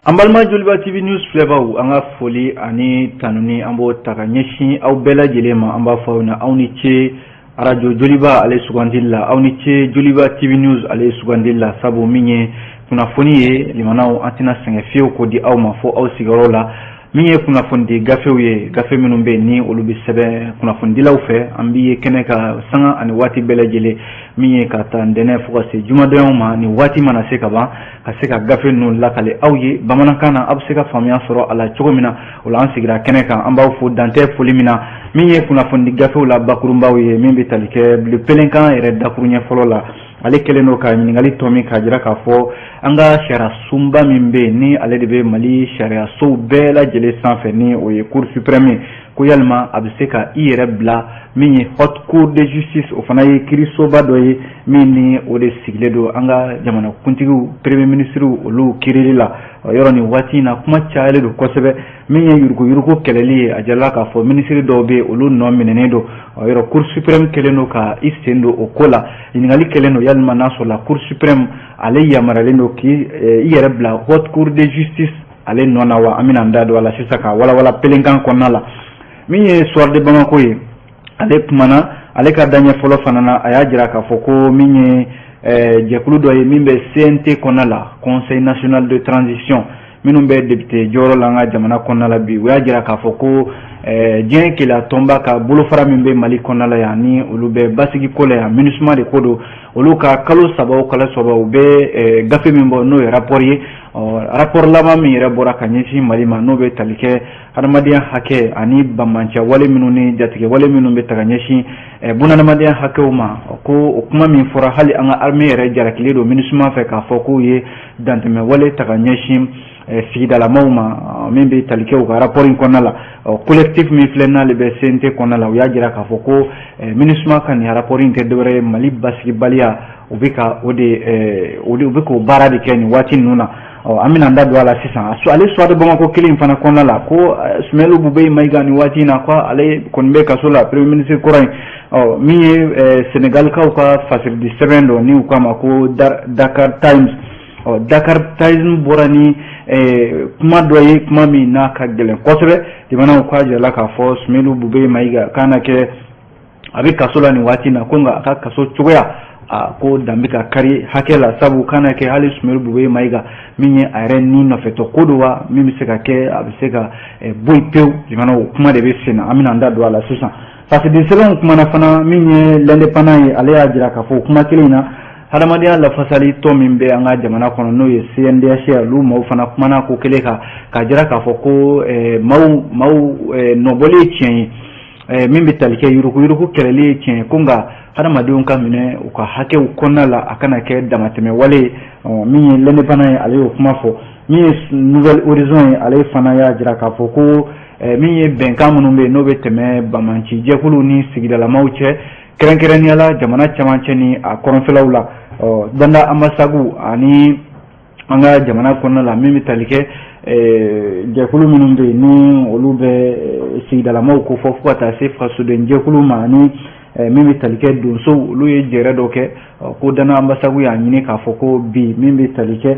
An balima Joliba TV News filɛbaw, an ka foli ani tanuni, an b'o ta ka ɲɛsin aw bɛɛ lajɛlen ma. An b'a fɔ aw ɲɛna, aw ni ce arajo Joliba ale sugandili la, aw ni ce Joliba TV News ale sugandili la, sabu min ye kunnafoni ye limanaw, an tɛna sɛgɛn fiyewu k'o di aw ma fo aw sigiyɔrɔ la. Min ye kunnafonidi gafew ye, gafe minnu bɛ yen ni olu bɛ sɛbɛn kunnafonidilaw fɛ, an b'i ye kɛnɛ ka sanga ani waati bɛɛ lajɛlen, min ye ka taa ntɛnɛn fo ka se jumadonyaw ma. Ni waati mana se ka ban, ka se ka gafe ninnu lakale aw ye bamanankan na, aw bɛ se ka faamuya sɔrɔ a la cogo min na. O la, an sigira kɛnɛ kan, an b'aw fo dantɛ foli min na. Min ye kunnafonidi gafew la bakurunbaw ye, min bɛ tali kɛ Le Pelican yɛrɛ dakuruɲɛ fɔlɔ la, ale kɛlen don ka ɲininkali tɔ min k'a jira k'a fɔ an ka sariya sunba min bɛ yen, ni ale de bɛ Mali sariya sow bɛɛ lajɛlen sanfɛ, ni o ye Cour suprême ye, ko yalima a bɛ se ka i yɛrɛ bila min ye Haute Cour de justice, o fana ye kiirisoba dɔ ye min ni o de sigilen don an ka jamanakuntigiw, premier ministre, olu kiirili la yɔrɔ. Nin waati in na, kuma cayalen don kosɛbɛ. Min ye yuruguyurugu kɛlɛli ye, a jirala k'a fɔ minisiri dɔw bɛ yen, olu nɔ minɛnen don yɔrɔ. Cour suprême kɛlen don ka i sen don o ko la. Ɲininkali kɛlen don, yalima n'a sɔrɔla Cour suprême ale yamaruyalen don k'i i yɛrɛ bila Haute Cour de justice ale nɔ na wa? An bɛna an da don a la sisan ka walawala Pelican kɔnɔna la. Min ye Soir de Bamako ye, ale kumana ale ka daɲɛ fɔlɔ fana na. A y'a jira k'a fɔ ko min ye jɛkulu dɔ ye min bɛ CNT kɔnɔna la, Conseil national de transition, minnu bɛ député jɔyɔrɔ la an ka jamana kɔnɔna la bi, u y'a jira k'a fɔ ko diɲɛ keleya tɔnba ka bolofara min bɛ Mali kɔnɔna la yan, ni olu bɛ basigi ko la yan, MINUSMA de ko don, olu ka kalo 3 o kalo 3, u bɛ gafe min bɔ, n'o ye rapport ye. Rapport laban min yɛrɛ bɔra ka ɲɛsin Mali ma, n'o bɛ tali kɛ hadamadenya hakɛ ani banbanciya wale minnu ni jatigɛ wale minnu bɛ ta ka ɲɛsin bunahadamadenya hakɛw ma, ko o kuma min fɔra, hali an ka armée yɛrɛ jarakilen don MINUSMA fɛ k'a fɔ k'u ye dantɛmɛ wale ta ka ɲɛsin sigidalamaw ma, min bɛ tali kɛ u ka rapport in kɔnɔna la. Collectif min filɛ, n'ale bɛ CNT kɔnɔna la, u y'a jira k'a fɔ ko MINUSMA ka nin rapport in tɛ dɔwɛrɛ ye, Mali basigibaliya, u bɛ ka o de u bɛ k'o baara de kɛ nin waati ninnu na. An bɛna an da don a la sisan. Ale Soir de Bamako kelen in fana kɔnɔna la, ko Soumeylou Boubèye Maïga, nin waati in na, ko ale kɔni bɛ kaso la, premier ministre kɔrɔ in. Min ye Sénégalikaw ka fasiridi sɛbɛn dɔ, ni u k'a ma ko Dakar Times, Dakar Times bɔra ni kuma dɔ ye, kuma min n'a ka gɛlɛn kosɛbɛ. Jamanaw k'a jirala k'a fɔ Soumeylou Boubèye Maïga k'a na kɛ a bɛ kaso la nin waati in na, ko nka a ka kaso cogoya a ko dan bɛ ka kari hakɛ la, sabu kana kɛ hali Soumeylou Boubèye Maïga min ye a yɛrɛ ni nɔfɛtɔ ko don wa, min bɛ se ka kɛ a bɛ se ka bɔ yen pewu. Jamanaw, kuma de bɛ sen na, an bɛna an da don a la sisan. Fasidi sɛbɛnw kumana fana. Min ye L'Indépendant ye, ale y'a jira k'a fɔ o kuma kelen in na, hadamadenya lafasali tɔn min bɛ an ka jamana kɔnɔ, n'o ye CNDH ye, olu maaw fana kumana ko kelen kan k'a jira k'a fɔ ko maaw nɔbɔli ye tiɲɛ ye, min bɛ tali kɛ yuruguyurugu kɛlɛli ye tiɲɛ ye, ko nka hadamadenw ka minɛ u ka hakɛw kɔnɔna la, a kana kɛ damatɛmɛ wale ye. Min ye L'Indépendant ye, ale y'o kuma fɔ. Min ye Nouvel Horizon ye, ale fana y'a jira k'a fɔ ko min ye bɛnkan minnu bɛ yen, n'o bɛ tɛmɛ banbanci jɛkuluw ni sigidalamaw cɛ, kɛrɛnkɛrɛnnenya la jamana camancɛ ni a kɔrɔnfɛlaw la, danda Ambassagou ani an ka jamana kɔnɔna la, min bɛ tali kɛ jɛkulu minnu bɛ yen, ni olu bɛ sigidalamaw ko fɔ, fo ka taa se fasoden jɛkulu ma, ani min bɛ tali kɛ donsow, olu ye jɛrɛ dɔ kɛ ko Dana Ambassagou y'a ɲini k'a fɔ ko bi, min bɛ tali kɛ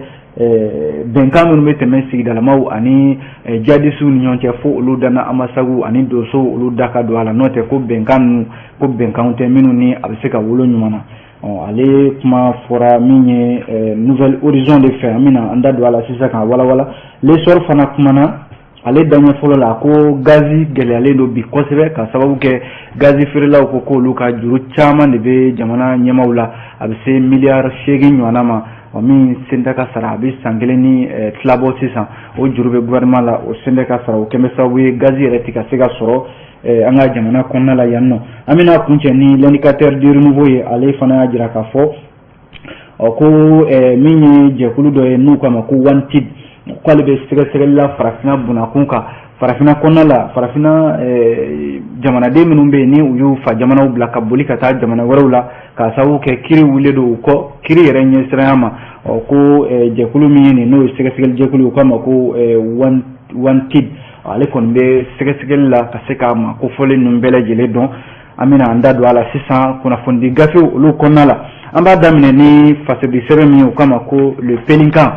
bɛnkan minnu bɛ tɛmɛ sigidalamaw ani jadisiw ni ɲɔgɔn cɛ, fo olu Dana Ambassagou ani donsow, olu da ka don a la, n'o tɛ ko bɛnkan ninnu, ko bɛnkanw tɛ minnu ni a bɛ se ka wolo ɲuman na. Ale kuma fɔra min ye Nouvel Horizon de fɛ, an bɛna an da don a la sisan k'a walawala. L'Essor fana kumana ale daɲɛ fɔlɔ la, ko gazi gɛlɛyalen don bi kosɛbɛ, ka sababu kɛ gazi feerelaw ko k'olu ka juru caman de bɛ jamana ɲɛmaw la, a bɛ se miliyari 8 ɲɔgɔnna ma, min sen tɛ ka sara, a bɛ san kelen ni tila bɔ sisan, o juru bɛ gouvernement la, o sen tɛ ka sara. O kɛn bɛ sababu ye gazi yɛrɛ tɛ ka se ka sɔrɔ an ka jamana kɔnɔna la yan nɔ. An bɛna kuncɛ ni L'Indicateur du Renouveau ye. Ale fana y'a jira k'a fɔ ko min ye jɛkulu dɔ ye n'u k'a ma ko Wanted, k'ale bɛ sɛgɛsɛgɛli la farafinna bunakun kan, farafinna kɔnɔna la, farafinna jamanaden minnu bɛ yen, ni u y'u fa jamanaw bila ka boli ka taa jamana wɛrɛw la, k'a sababu kɛ kiri wulilen don u kɔ, kiri yɛrɛ ɲɛsiranya ma. Ko jɛkulu min ye nin, n'o ye sɛgɛsɛgɛli jɛkulu ye, u k'a ma ko Wanted, ale kɔni bɛ sɛgɛsɛgɛli la ka se k'a ma kofɔlen ninnu bɛɛ lajɛlen dɔn. An bɛna an da don a la sisan kunnafonidi gafew olu kɔnɔna la. An b'a daminɛ ni fasodi sɛbɛn min ye, u k'a ma ko Le Pelican.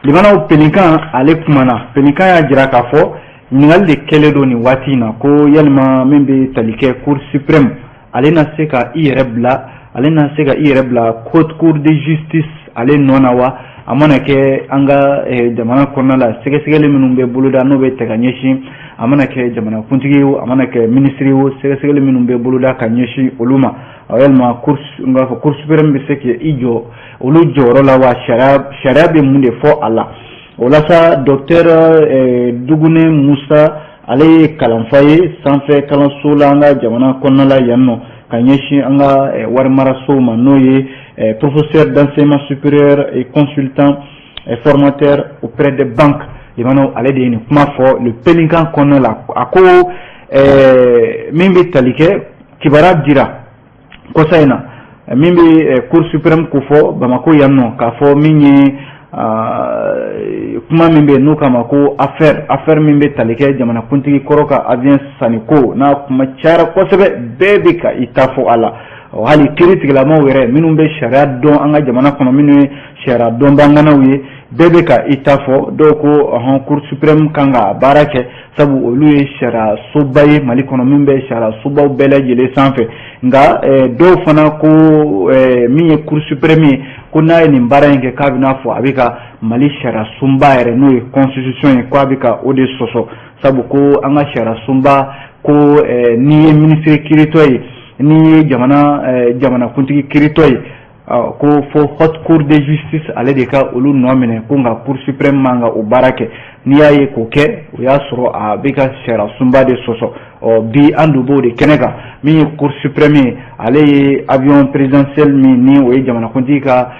Limanaw, Pelikan ale kumana. Pelikan y'a jira k'a fɔ ɲininkali de kɛlen don nin waati in na ko yalima min bɛ tali kɛ Cour suprême, ale na se ka i yɛrɛ bila, ale na se ka i yɛrɛ bila Haute Cour de justice ale nɔ na wa? A mana kɛ an ka jamana kɔnɔna la, sɛgɛsɛgɛli minnu bɛ boloda, n'o bɛ tɛ ka ɲɛsin, a mana kɛ jamanakuntigi ye o, a mana kɛ minisiri o, sɛgɛsɛgɛli minnu bɛ boloda ka ɲɛsin olu ma, yalima cour, n k'a fɔ Cour suprême bɛ se k'i jɔ olu jɔyɔrɔ la wa? Sariya bɛ mun de fɔ a la? O la sa, docteur Dugune Musa, ale ye kalanfa ye sanfɛ kalanso la an ka jamana kɔnɔna la yan nɔ, ka ɲɛsin an ka warimarasow ma, n'o ye professeur d'enseignement supérieur et consultant et formateur auprès des banques. Limanaw, ale de ye nin kuma fɔ Le Pelikan kɔnɔna la. A ko min bɛ tali kɛ kibaruya dira kɔsa in na, min bɛ Cour suprême ko fɔ Bamakɔ yan nɔ, k'a fɔ min ye kuma min bɛ yen n'u k'a ma ko affaire min bɛ tali kɛ jamanakuntigi kɔrɔ ka avion sanni ko, n'a kuma cayara kosɛbɛ, bɛɛ bɛ ka i ta fɔ a la. Hali kiiri tigilamaw yɛrɛ minnu bɛ sariya dɔn an ka jamana kɔnɔ, minnu ye sariya dɔnbaganaw ye, bɛɛ bɛ ka i ta fɔ. Dɔw ko ɔhɔn, Cour suprême kan ka baara kɛ, sabu olu ye sariya soba ye Mali kɔnɔ min bɛ sariya sobaw bɛɛ lajɛlen sanfɛ. Nka dɔw fana ko min ye Cour suprême ye, ko n'a ye nin baara in kɛ, k'a bɛna fɔ a bɛ ka Mali sariya sunba yɛrɛ, n'o ye constitution ye, k'a bɛ ka o de sɔsɔ, sabu ko an ka sariya sunba ko n'i ye minisiri kiiritɔ ye, n'i ye jamanakuntigi kiiritɔ ye, ko fo Haute Cour de justice ale de ka olu nɔ minɛ, ko nka Cour suprême man ka o baara kɛ. N'i y'a ye k'o kɛ, o y'a sɔrɔ a bɛ ka sariya sunba de sɔsɔ. Ɔ bi, an dun b'o de kɛnɛ kan. Min ye Cour suprême ye, ale ye avion présidentiel min ni o ye jamanakuntigi ka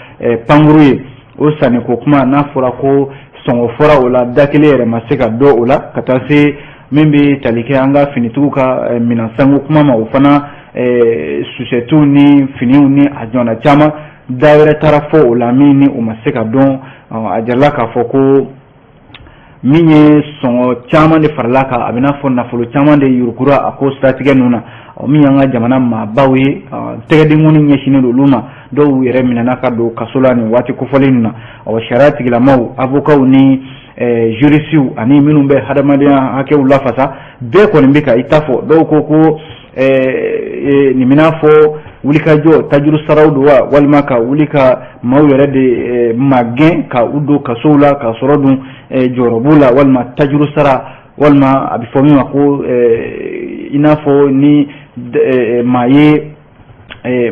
pankuru ye, o sanniko kuma, n'a fɔra ko sɔngɔ fɔra o la, da kelen yɛrɛ ma se ka dɔn o la, ka taa se min bɛ tali kɛ an ka finitigiw ka minɛn sanko kuma ma, o fana susɛtiw ni finiw ni a ɲɔgɔnna caman, da wɛrɛ taara fɔ o la min ni o ma se ka dɔn. A jirala k'a fɔ ko min ye sɔngɔ caman de farala kan, a bɛ n'a fɔ nafolo caman de yurukura a ko siratigɛ ninnu na. Min y'an ka jamana maabaw ye, tɛgɛdenkɔni ɲɛsinnen don olu ma, dɔw yɛrɛ minɛna ka don kaso la nin waati kofɔlen ninnu na. Sariya tigilamaw, avocats ni juristes ani minnu bɛ hadamadenya hakɛw lafasa, bɛɛ kɔni bɛ ka i ta fɔ. Dɔw ko ko nin bɛna fɔ wulikajɔ tajuru saraw don wa, walima ka wuli ka maaw yɛrɛ de magɛn ka u don kasow la, k'a sɔrɔ dun jɔyɔrɔ b'u la, walima tajuru sara, walima a bɛ fɔ min ma ko i n'a fɔ ni maa ye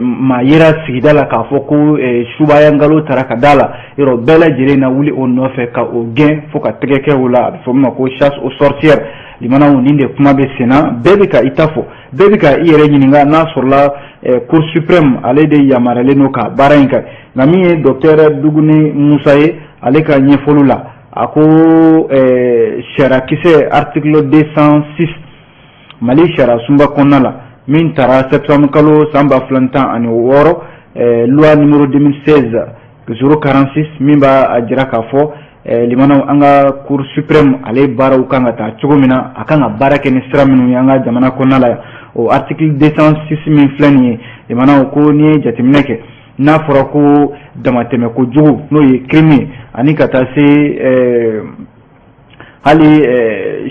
maa yera sigida la k'a fɔ ko subaya nkalon taara ka da la, yɔrɔ bɛɛ lajɛlen na wuli o nɔfɛ ka o gɛn fo ka tɛgɛ kɛ o la, a bɛ fɔ min ma ko chasse aux sorcières. Limanaw, nin de kuma bɛ sen na, bɛɛ bɛ ka i ta fɔ, bɛɛ bɛ ka i yɛrɛ ɲininka n'a sɔrɔla Cour suprême ale de yamaruyalen don ka baara in kɛ. Nka min ye docteur Duguni Musa ye, ale ka ɲɛfɔliw la, a ko sariyakisɛ article 206 Mali sariya sunba kɔnɔna la, min taara septembre kalo san 2016, loi numéro 2016 046, min b'a jira k'a fɔ, limanaw, an ka Cour suprême ale baaraw kan ka taa cogo min na, a kan ka baara kɛ ni sira minnu ye an ka jamana kɔnɔna la yan, o article 206 min filɛ nin ye, limanaw, ko n'i ye jateminɛ kɛ, n'a fɔra ko damatɛmɛ kojugu, n'o ye crime ye, ani ka taa se hali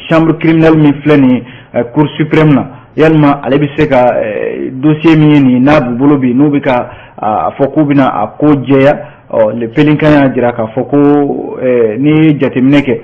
chambre criminelle min filɛ nin ye Cour suprême na, yalima ale bɛ se ka dossier min ye nin n'a b'u bolo bi, n'u bɛ ka a fɔ k'u bɛna a ko jɛya? Ɔ, Le Pelikan y'a jira k'a fɔ ko n'i ye jateminɛ kɛ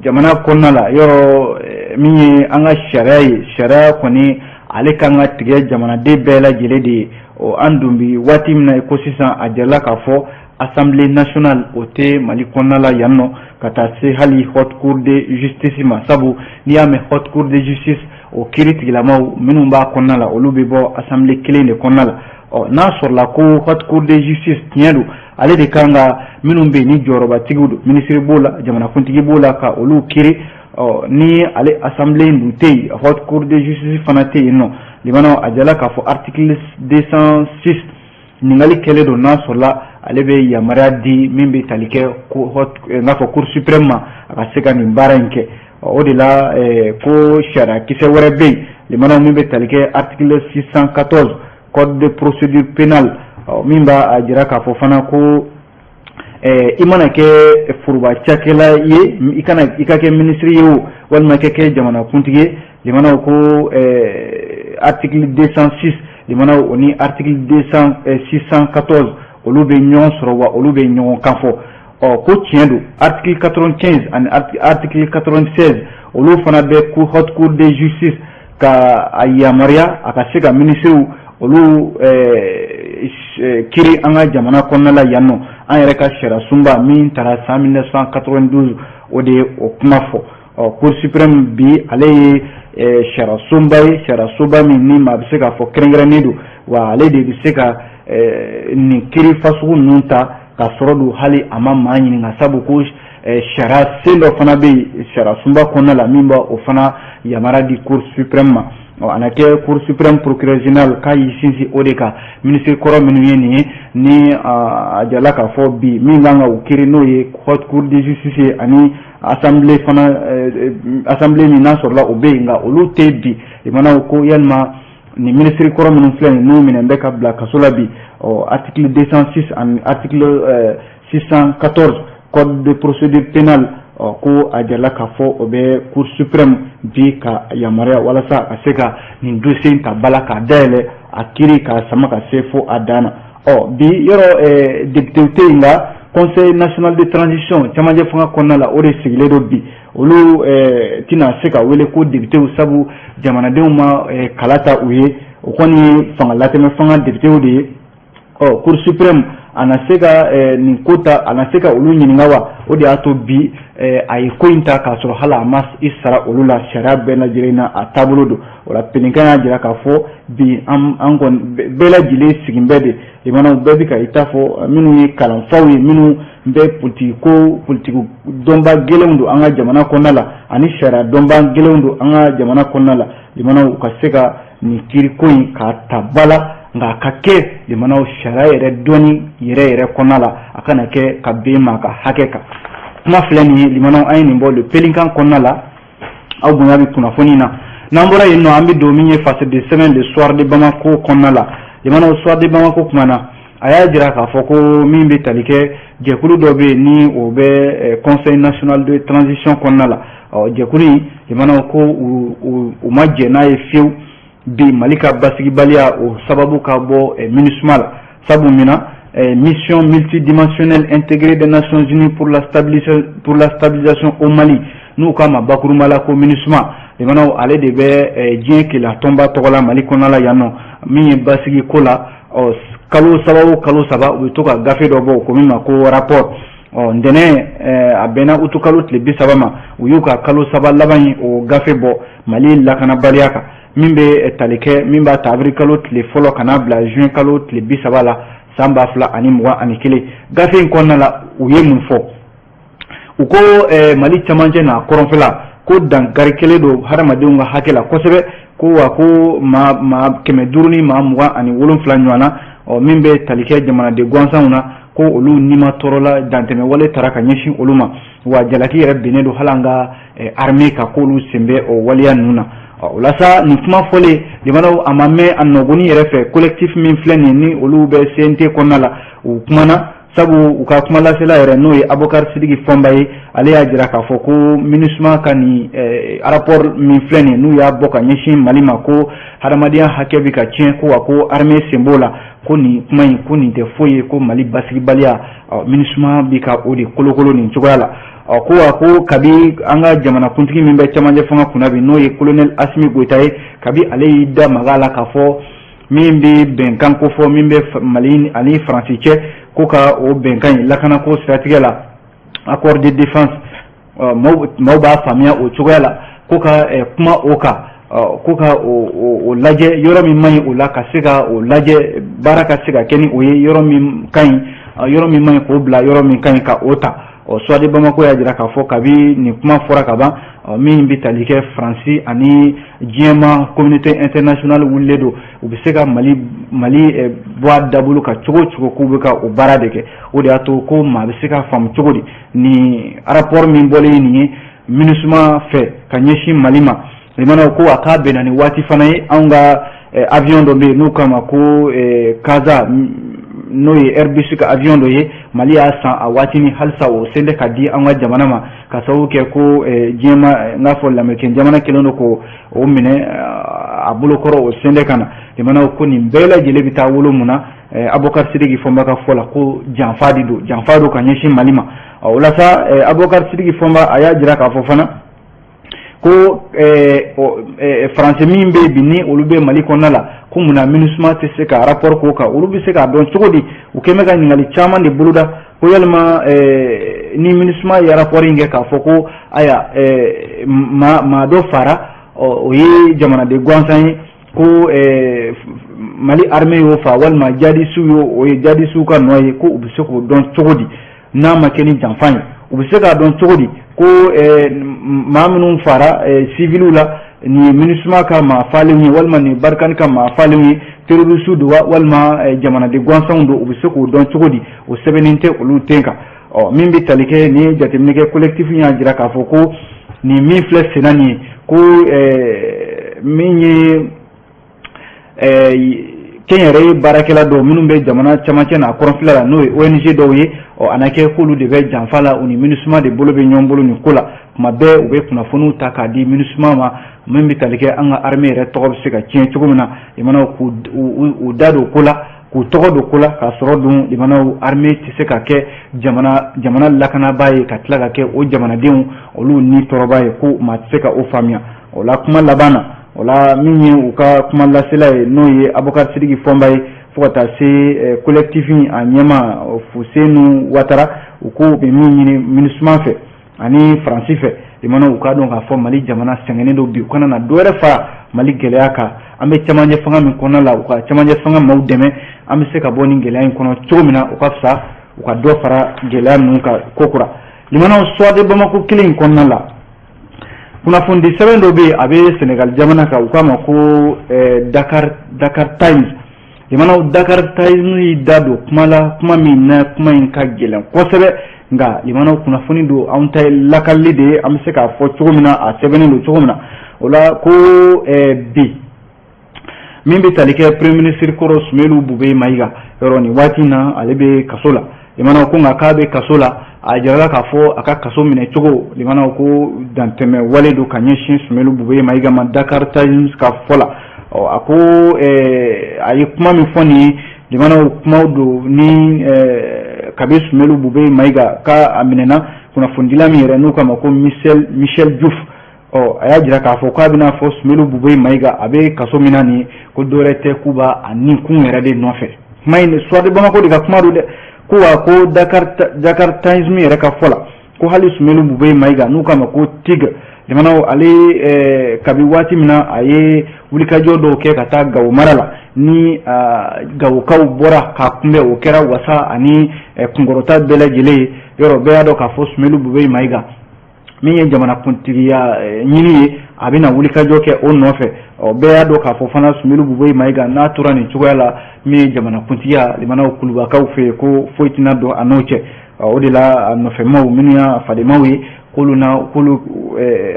jamana kɔnɔna la, yɔrɔ min ye an ka sariya ye, sariya kɔni ale kan ka tigɛ jamanaden bɛɛ lajɛlen de ye. Ɔ, an dun bi waati min na i ko sisan, a jirala k'a fɔ Assemblée nationale o tɛ Mali kɔnɔna la yan nɔ, ka taa se hali Haute Cour de justice ma, sabu n'i y'a mɛn Haute Cour de justice, o kiiri tigilamaw minnu b'a kɔnɔna la, olu bɛ bɔ assemblée kelen de kɔnɔna la. Ɔ, n'a sɔrɔla ko Haute Cour de justice, tiɲɛ don, ale de kan ka minnu bɛ yen ni jɔyɔrɔbatigiw don, minisiri b'o la, jamanakuntigi b'o la, ka olu kiiri. Ɔ, ni ale assemblée in dun tɛ yen, Haute Cour de justice fana tɛ yen nɔ, limanaw, a jala k'a fɔ article 206, ɲininkali kɛlen don n'a sɔrɔla ale bɛ yamaruya di min bɛ tali kɛ ko n k'a fɔ Cour suprême ma, a ka se ka nin baara in kɛ. O de la, ko sariya kisɛ wɛrɛ bɛ yen, limanaw, min bɛ tali kɛ article 614 code de procédure pénale, min b'a jira k'a fɔ fana ko I mana kɛ foroba cakɛla ye, i kana i ka kɛ minisiri ye o, walima i ka kɛ jamanakuntigi ye, limanaw ko article 206, limanaw, o ni article 200 614, olu bɛ ɲɔgɔn sɔrɔ wa olu bɛ ɲɔgɔn kan fɔ. Ɔ, ko tiɲɛ don, article 95 ani article 96, olu fana bɛ haute cour de justice ka a yamaruya a ka se ka minisiriw olu kiri an ka jamana kɔnɔna la yan nɔ. An yɛrɛ ka sariya sunba min taara san 1992, o de ye o kuma fɔ. Ɔ, cour suprême bi, ale ye sariya sunba ye, sariya sunba min ni maa bɛ se k'a fɔ kɛrɛnkɛrɛnnen don wa, ale de bɛ se ka nin kiri fasugu ninnu ta ka sɔrɔ don hali a ma maa ɲininka, sabu ko sariya sen dɔ fana bɛ yen sariya sunba kɔnɔna la min b'a o fana yamaruya di cour suprême ma. Ɔ, a na kɛ cour suprême procureur général k'a y'i sinsin o de kan. Minisiri kɔrɔ minnu ye nin ye, ni a jala k'a fɔ bi min kan ka u kiri, n'o ye haute cour de justice ye ani assemblée fana, assemblée min n'a sɔrɔla o bɛ yen, nka olu tɛ bi. Limanaw ko yalima nin minisiri kɔrɔ minnu filɛ nin, n'u minɛ bɛ ka bila kaso la bi, ɔ, article 206 ani article 614 code de procédure pénale, ɔ, ko a jirala k'a fɔ o bɛ cour suprême bi ka yamaruya walasa a ka se ka nin dossier in ta ba la k'a dayɛlɛ, a kiiri k'a sama ka se fo a dan na. Ɔ, bi yɔrɔ député tɛ yen, nka conseil national de transition camancɛ fanga kɔnɔna la, o de sigilen don bi. Olu tɛna se ka wele ko député, sabu jamanadenw ma kala ta u ye, o kɔni ye fanga latɛmɛ fanga député de ye. Ɔ, cour suprême a na se ka nin ko ta, a na se ka olu ɲininka wa? O de y'a to bi a ye ko in ta k'a sɔrɔ hali a ma i sara olu la. Sariya bɛɛ lajɛlen na a taabolo don o la. Pelinkan y'a jira k'a fɔ bi an kɔni bɛɛ lajɛlen sigin bɛ de, limanaw bɛɛ bɛ ka i ta fɔ, minnu ye kalanfaw ye, minnu bɛ politiki ko politiki dɔnba gɛlɛnw don an ka jamana kɔnɔna la, ani sariya dɔnba gɛlɛnw don an ka jamana kɔnɔna la, limanaw, u ka se ka nin kiiri ko in k'a ta ba la, nka a ka kɛ, limanaw, sariya yɛrɛ dɔnni yɛrɛ yɛrɛ kɔnɔna la, a kana kɛ ka ben maa ka hakɛ kan. Kuma filɛ nin ye, limanaw, an ye nin bɔ le Pelinkan kɔnɔna la. Aw bonya bɛ kunnafoni na. N'an bɔra yen nɔ, an bɛ don min ye fasiri de sɛbɛn le Soir de Bamako kɔnɔna la. Limanaw, Soir de Bamako kuma na, a y'a jira k'a fɔ ko min bɛ tali kɛ jɛkulu dɔ bɛ yen ni o bɛ conseil national de transition kɔnɔna la. Ɔ, jɛkulu in, limanaw, ko u ma jɛn n'a ye fiyewu bi Mali ka basigibaliya o sababu ka bɔ MINUSMA la, sabu min na mission multidimensionnelle intégrée des Nations Unies pour la stabilisation au Mali, n'u k'a ma bakurunba la ko MINUSMA, limanaw, ale de bɛ diɲɛ keleya tɔnba tɔgɔ la Mali kɔnɔna la yan nɔ min ye basigi ko la. Ɔ, kalo 3 o kalo 3, u bɛ to ka gafe dɔ bɔ o ko min ma ko rapport. Ɔ, ntɛnɛn, a bɛnna utu kalo tile 30 ma, u y'u ka kalo 3 laban ye o gafe bɔ Mali lakanabaliya kan, min bɛ tali kɛ min b'a ta avril kalo tile 1 ka n'a bila juin kalo tile 30 la san 2021. Gafe in kɔnɔna la, u ye mun fɔ? U ko Mali camancɛ n'a kɔrɔnfɛla, ko dankari kelen don hadamadenw ka hakɛ la kosɛbɛ, ko wa ko maa 527 ɲɔgɔn na, ɔ, min bɛ tali kɛ jamanaden gansanw na, ko olu nima tɔɔrɔ la, dantɛmɛ wale taara ka ɲɛsin olu ma, wa jalaki yɛrɛ binnen don hali an ka armée kan, k'olu sen bɛ o waleya ninnu na. O la sa, nin kuma fɔlen, limanaw, a ma mɛn a nɔgɔni yɛrɛ fɛ, collectif min filɛ nin ni olu bɛ CNT kɔnɔna la, u kumana, sabu u ka kuma lasela yɛrɛ, n'o ye Abubakar Sidiki Fɔnba ye, ale y'a jira k'a fɔ ko MINUSMA ka nin rapport min filɛ nin, n'u y'a bɔ ka ɲɛsin Mali ma, ko hadamadenya hakɛ bɛ ka tiɲɛ, ko wa ko armée sen b'o la, ko nin kuma in, ko nin tɛ foyi ye, ko Mali basigibaliya, MINUSMA bɛ ka o de kolokolo nin cogoya la. Ɔ, ko wa ko kabi an ka jamanakuntigi min bɛ camancɛ fanga kunna bi, n'o ye colonel Asimi Goyita ye, kabi ale y'i da maga a la k'a fɔ min bɛ bɛnkan ko fɔ min bɛ Mali ani Faransi cɛ, ko ka o bɛnkan in lakanako siratigɛ la, accord de défense, maaw b'a faamuya o cogoya la, ko ka kuma o kan, ko ka o lajɛ, yɔrɔ min man ɲi o la, ka se ka o lajɛ, baara ka se ka kɛ ni o ye, yɔrɔ min ka ɲi, yɔrɔ min man ɲi, k'o bila, yɔrɔ min ka ɲi, ka o ta. Ɔ, Soir de Bamako y'a jira k'a fɔ kabi nin kuma fɔra ka ban, min bɛ tali kɛ Faransi ani diɲɛma communauté internationale wulilen don, u bɛ se ka Mali bɔ a dabolo kan cogo o cogo, k'u bɛ ka o baara de kɛ. O de y'a to ko maa bɛ se ka faamu cogo di nin rapport min bɔlen nin ye MINUSMA fɛ ka ɲɛsin Mali ma? Limanaw, ko a k'a bɛnna ni waati fana ye, anw ka avion dɔ bɛ yen n'u k'a ma ko Casa n'o ye Airbus ka avion dɔ ye, Mali y'a san a waati ni halisa o sen tɛ ka di an ka jamana ma, ka sababu kɛ ko diɲɛ ma n k'a fɔ lamɛrikɛn jamana kɛlen don k'o o minɛ a bolokɔrɔ, o sen tɛ ka na. Limanaw, ko nin bɛɛ lajɛlen bɛ taa wolo mun na? Abubakar Sidiki Fɔnba ka fɔ la, ko janfa de don, janfa don ka ɲɛsin Mali ma. O la sa, Abubakar Sidiki Fɔnba a y'a jira k'a fɔ fana ko Faransi min bɛ bi ni olu bɛ Mali kɔnɔna la, ko munna MINUSMA tɛ se ka rapport k'o kan? Olu bɛ se k'a dɔn cogo di? U kɛn bɛ ka ɲininkali caman de boloda ko yalima ni MINUSMA ye rapport in kɛ k'a fɔ ko aya maa dɔ fara, o ye jamanaden gansan ye, ko Mali armée y'o fa walima jadisiw y'o, o ye jadisiw ka nɔ ye, ko u bɛ se k'o dɔn cogo di n'a ma kɛ ni janfa ye? U bɛ se k'a dɔn cogo di ko maa minnu fara civiliw la, nin ye MINUSMA ka maa falenw ye walima nin ye Barkhane ka maa falenw ye, terroriste don wa walima jamanaden gansanw don? U bɛ se k'o dɔn cogo di? O sɛbɛnnen tɛ olu ten kan. Ɔ min bɛ tali kɛ ni jateminɛ kɛ, collectif y'a jira k'a fɔ ko nin min filɛ senna nin ye, ko min ye kɛnyɛrɛye baarakɛla dɔw minnu bɛ jamana camancɛ n'a kɔrɔnfɛla la, n'o ye ONG dɔw ye, ɔ a na kɛ k'olu de bɛ janfa la, u ni MINUSMA de bolo bɛ ɲɔgɔn bolo nin ko la. Tuma bɛɛ u bɛ kunnafoniw ta k'a di MINUSMA ma, min bɛ tali kɛ an ka armée yɛrɛ tɔgɔ bɛ se ka tiɲɛ cogo min na. Limanaw, k'u da don ko la, k'u tɔgɔ don ko la, k'a sɔrɔ dun limanaw, armée tɛ se ka kɛ jamana lakanabaa ye ka tila ka kɛ o jamanadenw olu ni tɔɔrɔba ye, ko maa tɛ se ka o faamuya. O la, kuma laban na, o la, min ye u ka kuma lasela ye, n'o ye Abubakar Sidiki Fɔnba ye, fo ka taa se collectif a ɲɛma Fusenu Watara, u ko u bɛ min ɲini MINUSMA fɛ ani Faransi fɛ, limanaw, u k'a dɔn k'a fɔ Mali jamana sɛgɛnnen don bi, u kana na dɔ wɛrɛ fara Mali gɛlɛya kan. An bɛ camancɛ fanga min kɔnɔna la, u ka camancɛ fanga maaw dɛmɛ an bɛ se ka bɔ nin gɛlɛya in kɔnɔ cogo min na. O ka fisa u ka dɔ fara gɛlɛya ninnu kan kokura. Limanaw, Soir de Bamako kelen in kɔnɔna la, kunnafonidi sɛbɛn dɔ bɛ yen, a bɛ Senegal jamana kan, u k'a ma ko Dakar Times. Limanaw, Dakar Times y'i da don kuma la, kuma min na kuma in ka gɛlɛn kosɛbɛ, nka limanaw, kunnafoni don, anw ta ye lakalili de ye, an bɛ se k'a fɔ cogo min na, a sɛbɛnnen don cogo min na. O la, ko bi min bɛ tali kɛ premier ministre kɔrɔ Soumeylou Boubèye Maïga yɔrɔ, nin waati in na ale bɛ kaso la. Limanaw, ko nka k'a bɛ kaso la, a jirala k'a fɔ a ka kaso minɛ cogo, limanaw, ko dantɛmɛ wale don ka ɲɛsin Soumeylou Boubèye Maïga ma. Dakar Times ka fɔ la, ɔ a ko a ye kuma min fɔ nin ye, limanaw, kumaw don ni kabi Soumeylou Boubèye Maïga k'a a minɛna, kunnafonidila min yɛrɛ n'u k'a ma ko Michel Diouf, ɔ a y'a jira k'a fɔ k'a bɛna fɔ Soumeylou Boubèye Maïga a bɛ kaso min na nin, ko dɔwɛrɛ tɛ, k'u b'a a ni kun yɛrɛ de nɔfɛ. Kuma in, Soir de Bamako de ka kuma don dɛ. Ko wa ko Dakar Times min yɛrɛ ka fɔ la, ko hali Soumeylou Boubèye Maïga n'u k'a ma ko Tigre, jamanaw, ale kabi waati min na a ye wulikajɔ dɔw kɛ ka taa Gawo mara la, ni Gawokaw bɔra k'a kunbɛn, o kɛra wasa ani kunkɔrɔta bɛɛ lajɛlen ye. Yɔrɔ bɛɛ y'a dɔn k'a fɔ Soumeylou Boubèye Maïga min ye jamanakuntigiya ɲini ye, a bɛna wulikajɔ kɛ o nɔfɛ. Ɔ bɛɛ y'a dɔn k'a fɔ fana Soumeylou Boubèye Maïga n'a tora nin cogoya la, min ye jamanakuntigiya, limanaw, kulubakaw fɛ yen, ko foyi tɛna don a n'o cɛ. O de la, a nɔfɛmaw minnu y'a fadenmaw ye, k'olu na k'olu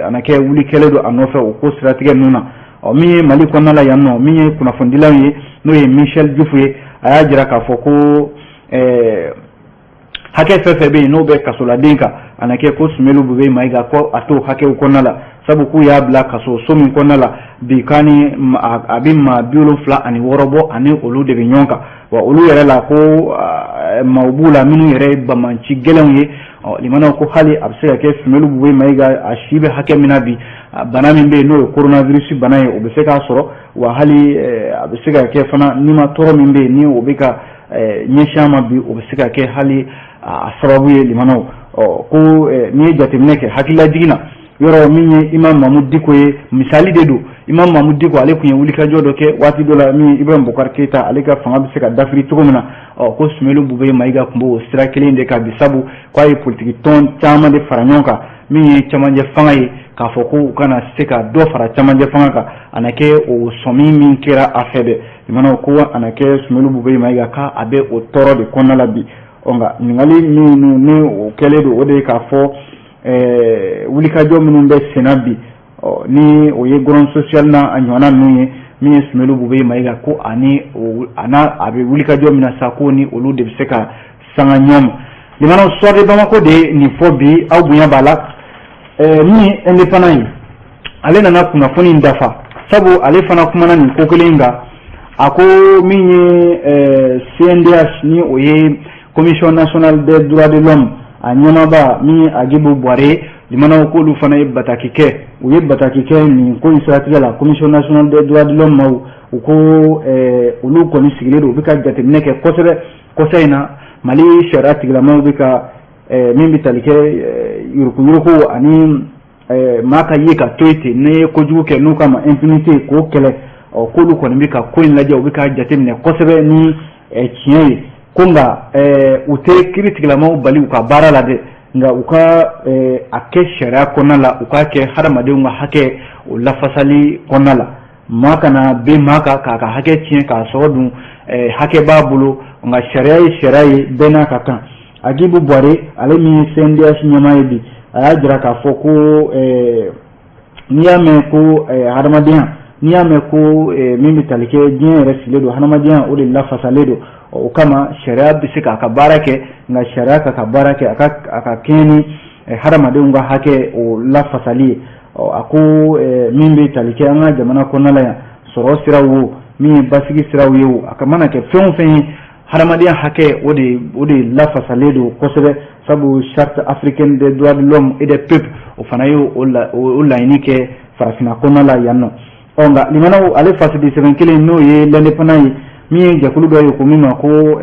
a na kɛ wuli kɛlɛ don a nɔfɛ o ko siratigɛ ninnu na. Ɔ min ye Mali kɔnɔna la yan nɔ, min ye kunnafonidilaw ye, n'o ye Michel Diouf ye, a y'a jira k'a fɔ ko hakɛ fɛn fɛn bɛ yen n'o bɛ kasoladen kan, a na kɛ ko Soumeylou Boubèye Maïga ko a t'o hakɛw kɔnɔna la, sabu k'u y'a bila kaso so min kɔnɔna la bi, k'a ni a bɛ maa 76 bɔ, ani olu de bɛ ɲɔgɔn kan. Wa olu yɛrɛ la, ko maaw b'u la minnu yɛrɛ ye bamanci gɛlɛnw ye. Ɔ limanaw, ko hali a bɛ se ka kɛ Soumeylou Boubèye Maïga a si bɛ hakɛ min na bi, bana min bɛ yen n'o ye coronavirus bana ye, o bɛ se k'a sɔrɔ. Wa hali a bɛ se ka kɛ fana nima tɔɔrɔ min bɛ yen ni o bɛ ka ɲɛsin a ma bi, o bɛ se ka kɛ hali a sababu ye. Limanaw, ɔ ko n'i ye jateminɛ kɛ hakililajigin na, yɔrɔ min ye Imam Mahmoud Dicko ye, misali de don. Imam Mahmoud Dicko, ale tun ye wulikajɔ dɔ kɛ waati dɔ la, min Ibrahim Boubacar Keïta ale ka fanga bɛ se ka dafiri cogo min na. Ɔ ko Soumeylou Boubèye Maïga tun b'o sira kelen de kan bi, sabu k'a ye politiki tɔn caman de fara ɲɔgɔn kan, min ye camancɛ fanga ye, k'a fɔ ko u kana se ka dɔ fara camancɛ fanga kan. A na kɛ o sɔmi min kɛra a fɛ dɛ, limanaw, ko a na kɛ Soumeylou Boubèye Maïga k'a a bɛ o tɔɔrɔ de kɔnɔna la bi. Ɔ nka ɲininkali min ni o kɛlen don, o de ye k'a fɔ wulikajɔ minnu bɛ senna bi, ɔ ni o ye Ground Social n'a a ɲɔgɔnna ninnu ye, Min ye Soumeylou Boubèye Maïga, ko ani a n'a a bɛ wulikajɔ min na sa, ko ni olu de bɛ se ka sanga ɲɔgɔn ma. Limanaw, Soir de Bamako de ye nin fɔ bi, aw bonya b'a la. Min ye Indépendant ye, ale nana kunnafoni in dafa, sabu ale fana kumana nin ko kelen kan. A ko min ye CNDH, ni o ye Commission nationale des droits de l'homme, a ɲɛmaaba min ye Hadjibou Bouaré, limanaw, k'olu fana ye bataki kɛ, u ye bataki kɛ nin ko in siratigɛ la. Commission nationale des droits de l'homme maaw, u ko olu kɔni sigilen don, u bɛ ka jateminɛ kɛ kosɛbɛ. Kɔsa in na, Mali sariya tigilamaw bɛ ka min bɛ tali kɛ yuruguyurugu ani maa ka ye ka to yen ten, n'i ye kojugu kɛ, n'u k'a ma impunité, k'o kɛlɛ, ɔ k'olu kɔni bɛ ka ko in lajɛ, u bɛ ka jateminɛ kosɛbɛ ni tiɲɛ ye. Ko nka u tɛ kiiri tigilamaw bali u ka baara la dɛ, nka u ka a kɛ sariya kɔnɔna la, u k'a kɛ hadamadenw ka hakɛ o lafasali kɔnɔna la. Maa kana bin maa kan k'a ka hakɛ tiɲɛ k'a sɔrɔ dun hakɛ b'a bolo, nka sariya ye sariya ye, bɛɛ n'a ka kan. Hadjibou Bouaré, ale min ye CNDH ɲɛmaa ye bi, a y'a jira k'a fɔ ko n'i y'a mɛn ko hadamadenya, n'i y'a mɛn ko min bɛ tali kɛ diɲɛ yɛrɛ sigilen don hadamadenya, o de lafasalen don. O kama sariya bɛ se k'a ka baara kɛ, nka sariya k'a ka baara kɛ a ka kɛɲɛ ni hadamadenw ka hakɛ o lafasali ye. A ko min bɛ tali kɛ an ka jamana kɔnɔna la yan, sɔrɔ siraw wo, min ye basigi siraw ye o, a ka mana kɛ fɛn o fɛn ye, hadamadenya hakɛ o de lafasalen don kosɛbɛ, sabu Charte africaine des droits de l'homme et des peuples, o fana ye o laɲini kɛ farafinna kɔnɔna la yan nɔ. Ɔ nka limanaw, ale fasidi sɛbɛn kelen, n'o ye L'Indépendant ye, min ye jɛkulu dɔ ye ko min ma ko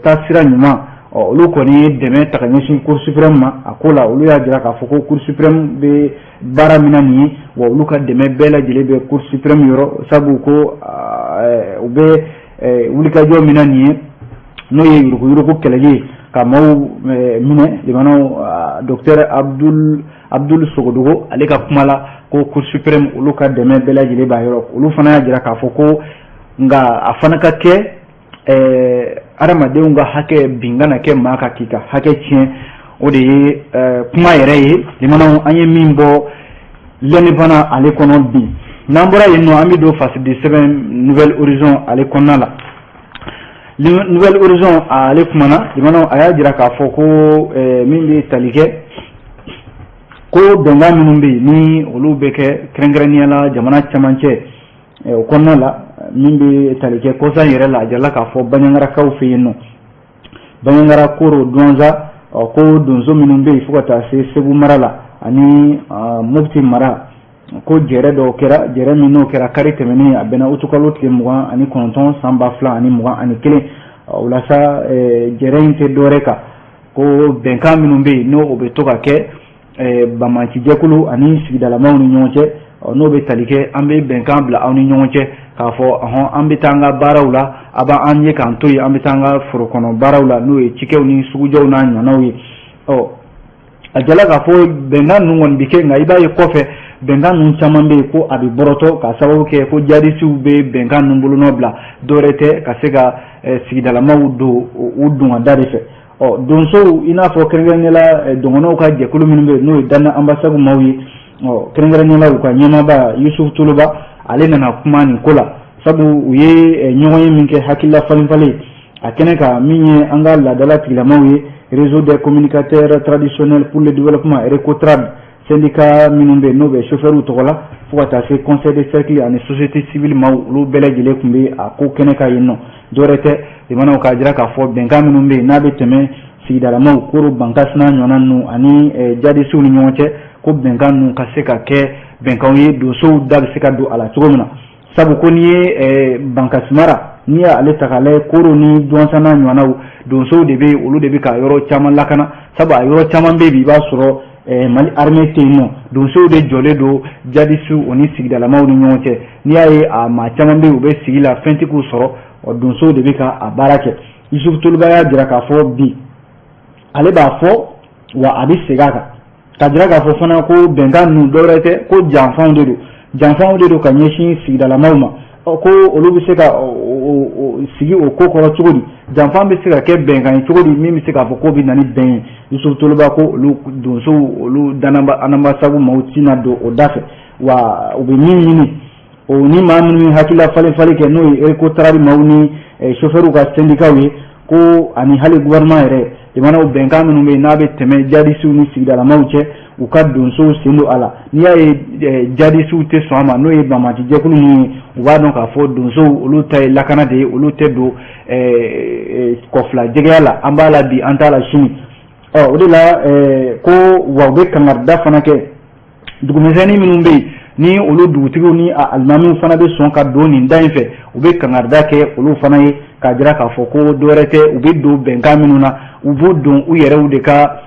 Taasira ɲuman, ɔ olu kɔni ye dɛmɛ ta ka ɲɛsin Cour suprême ma a ko la. Olu y'a jira k'a fɔ ko Cour suprême bɛ baara min na nin ye, wa olu ka dɛmɛ bɛɛ lajɛlen bɛ Cour suprême yɔrɔ, sabu ko u bɛ wulikajɔ min na nin ye, n'o ye yuruguyurugu kɛlɛli ye ka maaw minɛ. Limanaw, docteur Abdoul Sogodogo, ale ka kuma la, ko Cour suprême, olu ka dɛmɛ bɛɛ lajɛlen b'a yɔrɔ. Olu fana y'a jira k'a fɔ ko nka a fana ka kɛ adamadenw ka hakɛ bin kana kɛ maa kan k'i ka hakɛ tiɲɛ. O de ye kuma yɛrɛ ye. Limanaw, an ye min bɔ L'Indépendant ale kɔnɔ bi, n'an bɔra yen nɔ, an bɛ don fasidi sɛbɛn Nouvel Horizon ale kɔnɔna la. Nouvel Horizon, ale kumana, limanaw, a y'a jira k'a fɔ ko min bɛ tali kɛ ko bɛnkan minnu bɛ yen, ni olu bɛ kɛ kɛrɛnkɛrɛnnenya la jamana camancɛ o kɔnɔna la, min bɛ tali kɛ kɔsa yɛrɛ la, a jirala k'a fɔ Bandiagarakaw fɛ yen nɔ, Bandiagara, Koro, Douentza, ko donso minnu bɛ yen fo ka taa se Segu mara la ani Mopti mara, ko jɛrɛ dɔw kɛra, jɛrɛ min n'o kɛra kari tɛmɛnen, a bɛnna utukalo tile 29 san 2021. O la sa, jɛrɛ in tɛ dɔwɛrɛ kan ko bɛnkan minnu bɛ yen, n'o o bɛ to ka kɛ banbaacijɛkulu ani sigidalamaw ni ɲɔgɔn cɛ, n'o bɛ tali kɛ an bɛ bɛnkan bila aw ni ɲɔgɔn cɛ k'a fɔ ɔhɔn, an bɛ taa an ka baaraw la, a b'an ye k'an to yen, an bɛ taa an ka foro kɔnɔ baaraw la, n'o ye cikɛw ni sugujɔw n'a ɲɔgɔnnaw ye. Ɔ a jala k'a fɔ bɛnkan ninnu kɔni bɛ kɛ, nka i b'a ye kɔfɛ bɛnkan ninnu caman bɛ yen ko a bɛ bɔrɔtɔ, k'a sababu kɛ ko jadisiw bɛ bɛnkan ninnu bolonɔ bila, dɔwɛrɛ tɛ ka se ka sigidalamaw don u don ka da de fɛ. Ɔ donsow, i n'a fɔ kɛrɛnkɛrɛnnenya la dɔgɔnɔw ka jɛkulu minnu bɛ yen, n'o ye Dana Ambasagu maaw ye, ɔ kɛrɛnkɛrɛnnenya la u ka ɲɛmaaba Youssouf Toloba, ale nana kuma nin ko la, sabu u ye ɲɔgɔn ye min kɛ hakilila falen falen a kɛnɛ kan, min ye an ka laadala tigilamaw ye, Réseau des communicateurs traditionnels pour le développement, RECOTRAD, syndicat minnu bɛ yen n'o bɛ chauffeurs tɔgɔ la, fo ka taa se conseil de cercle ani société civile maaw, olu bɛɛ lajɛlen tun bɛ a ko kɛnɛ kan yen nɔ. Dɔwɛrɛ tɛ, limanaw, k'a jira k'a fɔ bɛnkan minnu bɛ yen, n'a bɛ tɛmɛ sigidalamaw, Koro, Bankasi n'a ɲɔgɔnna ninnu ani jadisiw ni ɲɔgɔn cɛ, ko bɛnkan ninnu ka se ka kɛ bɛnkanw ye, donsow da bɛ se ka don a la cogo min na. Sabu ko n'i ye Bankasi mara, n'i y'ale ta k'a lajɛ, Koro ni Douentza n'a ɲɔgɔnnaw, donsow de bɛ yen, olu de bɛ ka yɔrɔ caman lakana, sabu a yɔrɔ caman bɛ yen bi, i b'a sɔrɔ Mali armée tɛ yen nɔ, donsow de jɔlen don jadisiw o ni sigidalamaw ni ɲɔgɔn cɛ. N'i y'a ye a maa caman bɛ yen, u bɛ sigi la, fɛn tɛ k'u sɔrɔ, ɔ donsow de bɛ ka a baara kɛ. Youssouf Toloba y'a jira k'a fɔ bi, ale b'a fɔ wa a bɛ segin a kan ka jira k'a fɔ fana ko bɛnkan ninnu dɔwɛrɛ tɛ ko janfanw de don, janfanw de don ka ɲɛsin sigidalamaw ma. Ko olu bɛ se ka sigi o ko kɔrɔ cogo di? Janfan bɛ se ka kɛ bɛnkan ye cogo di, min bɛ se k'a fɔ k'o bɛ na ni bɛn ye? Youssouf Toloba ko olu donsow, olu Anambasagu maaw tɛna don o da fɛ, wa u bɛ min ɲini O ni maa minnu ye hakilila falen falen kɛ, n'o ye Recotrade maaw ni chauffeurs ka syndicats ye, ko ani hali gouvernement yɛrɛ, jamanaw bɛnkan minnu bɛ yen n'a bɛ tɛmɛ jadisiw ni sigidalamaw cɛ, u ka donsow sen don a la. N'i y'a ye jadisiw tɛ sɔn a ma, n'o ye banbaanci jɛkulu ninnu ye, u b'a dɔn k'a fɔ donsow olu ta ye lakana de ye, olu tɛ don kɔfila jɛgɛya la, an b'a la bi, an t'a la sini. Ɔ o de la ko wa u bɛ kangarida fana kɛ dugumisɛnnin minnu bɛ yen, ni olu dugutigiw ni a alimamiw fana bɛ sɔn ka don nin da in fɛ, u bɛ kangarida kɛ olu fana ye k'a jira k'a fɔ ko dɔwɛrɛ tɛ, u bɛ don bɛnkan minnu na, u b'u don u yɛrɛw de ka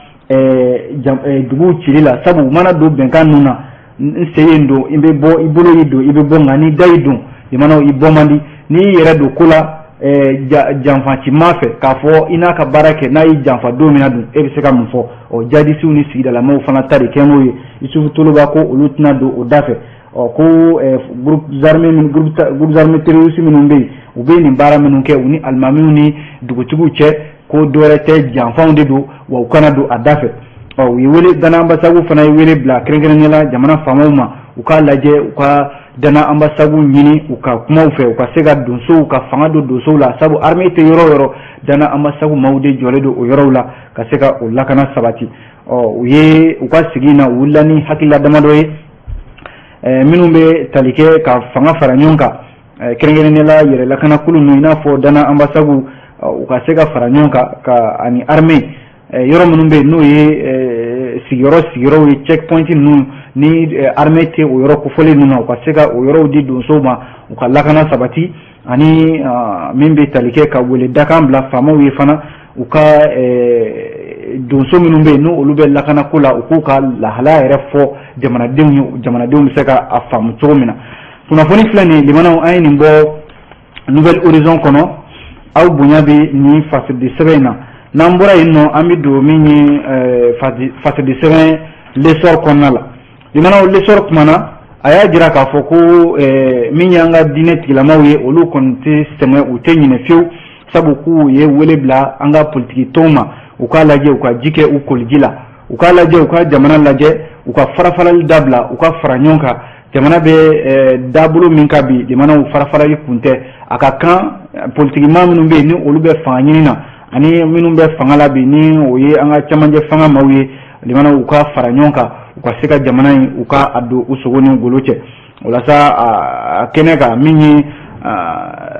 duguw cili la. Sabu u mana don bɛnkan ninnu na, n sen ye don, i bɛ bɔ, i bolo y'i don, i bɛ bɔ, nka n'i da y'i don, jamanaw i bɔ man di. N'i yɛrɛ don ko la janfancima fɛ, k'a fɔ i n'a ka baara kɛ, n'a y'i janfa don min na dun, e bɛ se ka mun fɔ? Ɔ jadisiw ni sigidalamaw fana ta de kɛ n'o ye. Isufu Toloba ko olu tɛna don o da fɛ. Ɔ ko groupes armés terroristes minnu bɛ yen, u bɛ nin baara minnu kɛ u ni alimamiw ni dugutigiw cɛ, ko dɔwɛrɛ tɛ, janfanw de don, wa u kana don a da fɛ. Ɔ u ye wele, Dana Ambasagu fana ye wele bila kɛrɛnkɛrɛnnenya la jamana faamaw ma, u k'a lajɛ u ka Dana Ambasagu ɲini u ka kumaw fɛ, u ka se ka donsow ka fanga don donsow la, sabu armée tɛ yɔrɔ o yɔrɔ, Dana Ambasagu maaw de jɔlen don o yɔrɔw la ka se ka o lakana sabati. Ɔ u ye u ka sigi in na, u wulila ni hakilila damadɔ ye minnu bɛ tali kɛ ka fanga fara ɲɔgɔn kan, kɛrɛnkɛrɛnnenya la yɛrɛ lakanakulu ninnu, i n'a fɔ Dana Ambasagu, u ka se ka fara ɲɔgɔn kan ka ani armée, yɔrɔ minnu bɛ yen n'o ye sigiyɔrɔ ye, checkpoint ninnu, ni armée tɛ o yɔrɔ kofɔlen ninnu na, u ka se ka o yɔrɔw di donsow ma, u ka lakana sabati. Ani min bɛ tali kɛ ka wele dakan bila faamaw ye fana, u ka donso minnu bɛ yen n'o olu bɛ lakanako la, u k'u ka lahalaya yɛrɛ fɔ jamanadenw ye, jamanadenw bɛ se ka a faamu cogo min na. Kunnafoni filɛ nin ye, limanaw, an ye nin bɔ Nouvel Horizon kɔnɔ. Aw bonya bɛ nin fasidi sɛbɛn in na. N'an bɔra yen nɔ, an bɛ don min ye fasidi sɛbɛn L'Essor kɔnɔna la. Limanaw, L'Essor kumana, a y'a jira k'a fɔ ko min y'an ka diinɛ tigilamaw ye, olu kɔni tɛ sɛgɛn, u tɛ ɲinɛ fiyewu, sabu k'u ye wele bila an ka politiki tɔnw ma, u k'a lajɛ u ka ji kɛ u koliji la, u k'a lajɛ u ka jamana lajɛ, u ka farafarali dabila, u ka fara ɲɔgɔn kan. Jamana bɛ dabolo min kan bi, jamanaw, farafarali kun tɛ. A ka kan politikima minnu bɛ yen ni olu bɛ fanga ɲini na, ani minnu bɛ fanga la bi, ni o ye an ka cɛmancɛ fanga maaw ye, limanaw, u ka fara ɲɔgɔn kan, u ka se ka jamana in, u ka a don u sogo ni golo cɛ. Walasa a kɛnɛ kan, min ye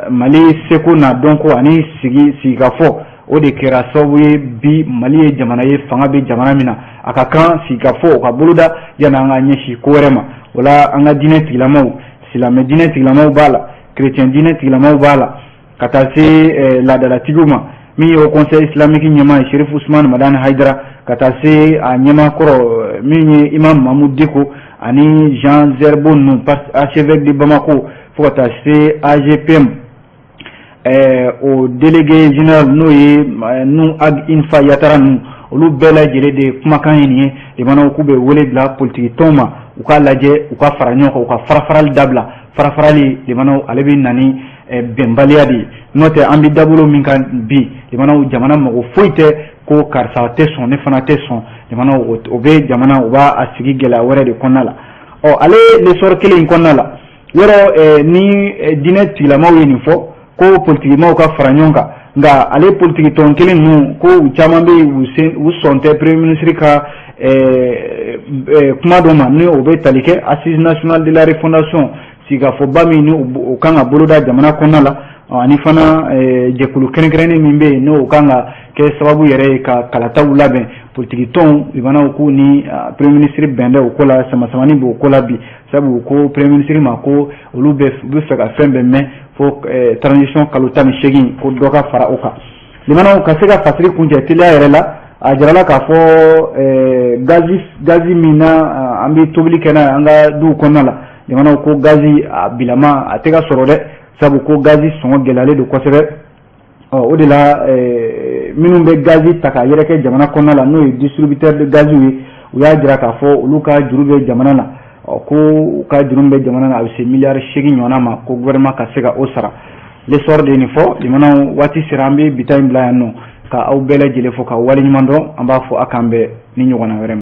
Mali seko n'a dɔnko ani sigi sigikafɔ, o de kɛra sababu ye bi Mali ye jamana ye, fanga bɛ jamana min na. A ka kan sigikafɔ o ka boloda yanni an ka ɲɛsin ko wɛrɛ ma. O la, an ka diinɛ tigilamaw, silamɛ diinɛ tigilamaw b'a la, chrétien diinɛ tigilamaw b'a la, ka taa se laadalatigiw ma, min ye Haut Conseil islamique ɲɛmaa ye, Cherif Ousmane Madani Haidara, ka taa se a ɲɛmaa kɔrɔ min ye Imam Mahmoud Dicko ani Jean Zerbo ninnu, archevêque de Bamako, fo ka taa se AGPM o délégué général, n'o ye Nouhoum Ag Infa Yatara ninnu, olu bɛɛ lajɛlen de kumakan ye nin ye. Limanaw, k'u bɛ wele bila politiki tɔnw ma, u k'a lajɛ u ka fara ɲɔgɔn kan, u ka farafarali dabila. Farafarali, limanaw, ale bɛ na ni bɛnbaliya de ye. N'o tɛ, an bɛ dabolo min kan bi, limanaw, jamana mago foyi tɛ ko karisa tɛ sɔn, ne fana tɛ sɔn. Limanaw, o bɛ jamana, u b'a a sigi gɛlɛya wɛrɛ de kɔnɔna la. Ɔ ale L'Essor kelen in kɔnɔna la, yɔrɔ ni diinɛ tigilamaw ye nin fɔ ko politikimaw ka fara ɲɔgɔn kan, nka ale politiki tɔn kelen ninnu, ko u caman bɛ yen, u sɔn tɛ premier ministre ka kuma dɔ ma, ni o bɛ tali kɛ Assise nationale de la refondation, sigikafɔba min ni o kan ka boloda jamana kɔnɔna la, ani fana jɛkulu kɛrɛnkɛrɛnnen min bɛ yen, n'o kan ka kɛ sababu yɛrɛ ye ka kalataw labɛn. Politiki tɔnw, limanaw, k'u ni premier ministre bɛn tɛ o ko la, samasamani b'o ko la bi, sabu ko premier ministre ma ko olu bɛ fɛ ka fɛn bɛɛ mɛn fo transition kalo 18, ko dɔ ka fara o kan. Limanaw, ka se ka fasiri kuncɛ teliya yɛrɛ la, a jirala k'a fɔ gazi min na an bɛ tobili kɛ n'a ye an ka duw kɔnɔna la, limanaw, ko gazi a bilama a tɛ ka sɔrɔ dɛ, sabu ko gazi sɔngɔ gɛlɛyalen don kosɛbɛ. Ɔ o de la, minnu bɛ gazi ta k'a yɛrɛkɛ jamana kɔnɔna la, n'o ye distributeur de gaz ye, u y'a jira k'a fɔ olu ka juru bɛ jamana na. Ɔ ko u ka juru bɛ jamana na, a bɛ se miliyari 8 ɲɔgɔnna ma, ko gouvernement ka se ka o sara. L'Essor de ye nin fɔ. Limanaw, waati sera, an bɛ bi ta in bila yan nɔ, ka aw bɛɛ lajɛlen fo ka waleɲuman dɔn. An b'a fɔ a k'an bɛn ni ɲɔgɔnna wɛrɛ ma.